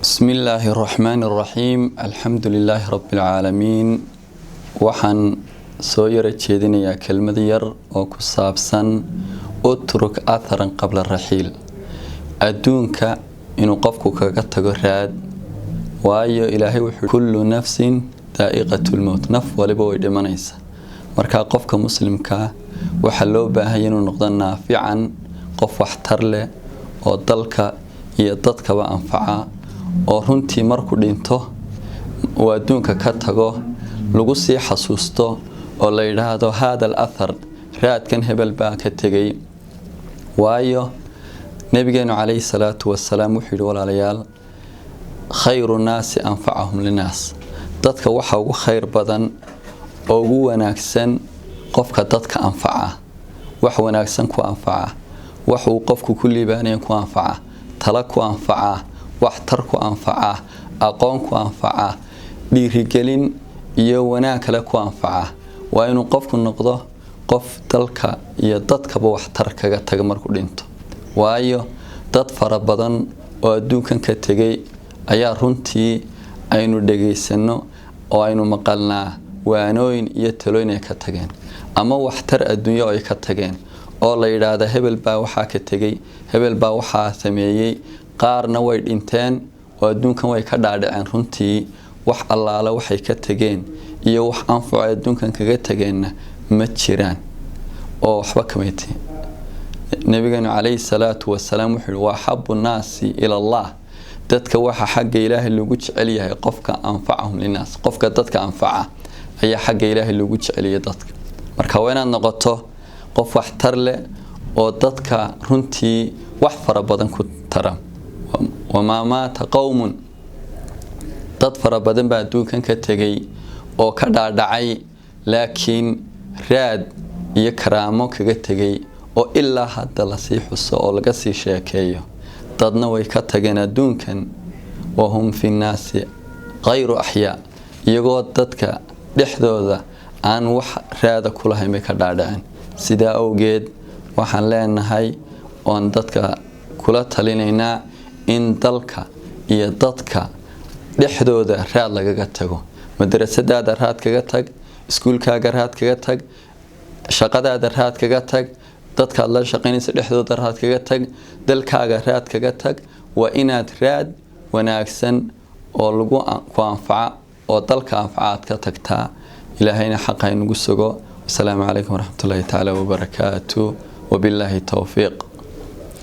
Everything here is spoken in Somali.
Bismi illaahi araxmaani araxiim, alxamdu lilaahi rabbi alcaalamiin. Waxaan soo yaro jeedinayaa kelmad yar oo ku saabsan utruk atharan qabla raxiil, adduunka inuu qofku kaga tago raad. Waayo, Ilaahay wuxuu kullu nafsin daa'iqatulmowt, naf waliba way dhimanaysa. Markaa qofka muslimkaa waxaa loo baahanya inuu noqdo naafican, qof waxtar leh oo dalka iyo dadkaba anfaca, oo runtii markuu dhinto uu adduunka ka tago lagu sii xasuusto oo la yidhaahdo haada al athar, raadkan hebel baa ka tegay. Waayo, nabigeenu calayhi salaatu wasalaam wuxuu yidhi, walaalayaal, khayru naasi anfacahum linaas, dadka waxa ugu khayr badan oo ugu wanaagsan qofka dadka anfaca, wax wanaagsan ku anfaca, wax uu qofku ku liibaanaya ku anfaca, tala ku anfaca, waxtar ku anfaca, aqoon ku anfaca, dhiirigelin iyo wanaag kale ku anfaca. Waa inuu qofku noqdo qof dalka iyo dadkaba waxtar kaga taga markuu dhinto. Waayo, dad fara badan oo adduunkan ka tegay ayaa runtii aynu dhegaysano oo aynu maqalnaa waanooyin iyo talooyin ay ka tageen ama waxtar adduunyo ay ka tageen, oo la yidhaahda hebel baa waxaa ka tegay, hebel baa waxaa sameeyey. Qaarna way dhinteen oo adduunkan way ka dhaadhaceen. Runtii wax allaale waxay ka tegeen iyo wax anfaco adduunkan kaga tageenna ma jiraan oo waxba kamayti. Nabigeenu calayhi salaatu wasalaam wuxuu yihi, waa axabu nnaasi ila Allah, dadka waxa xagga Ilaahay lagu jecel yahay qofka anfacahum linaas, qofka dadka anfaca ayaa xagga Ilaahay lagu jeceliyay dadka. Marka waa inaad noqoto qof waxtar leh oo dadka runtii wax fara badan ku tara. Wamaa maata qowmun, dad fara badan baa adduunkan ka tegay oo ka dhaadhacay, laakiin raad iyo karaamo kaga tegay oo ilaa hadda lasii xuso oo laga sii sheekeeyo. Dadna way ka tageen adduunkan wahum fi nnaasi khayru axyaa, iyagoo dadka dhexdooda aan wax raada ku lahayn bay ka dhaadhaceen. Sidaa awgeed waxaan leenahay oon dadka kula talinaynaa in dalka iyo dadka dhexdooda raad lagaga tago. Madrasadaada raad kaga tag, iskuulkaaga raad kaga tag, shaqadaada raad kaga tag, dadkaad la shaqaynaysa dhexdooda raad kaga tag, dalkaaga raad kaga tag. Waa inaad raad wanaagsan oo lagu ku anfaca oo dalka anfaca aad ka tagtaa. Ilaahayna xaqa inagu sugo. Wasalaamu calaykum waraxmatullaahi tacaala wabarakaatu, wabilaahi towfiiq.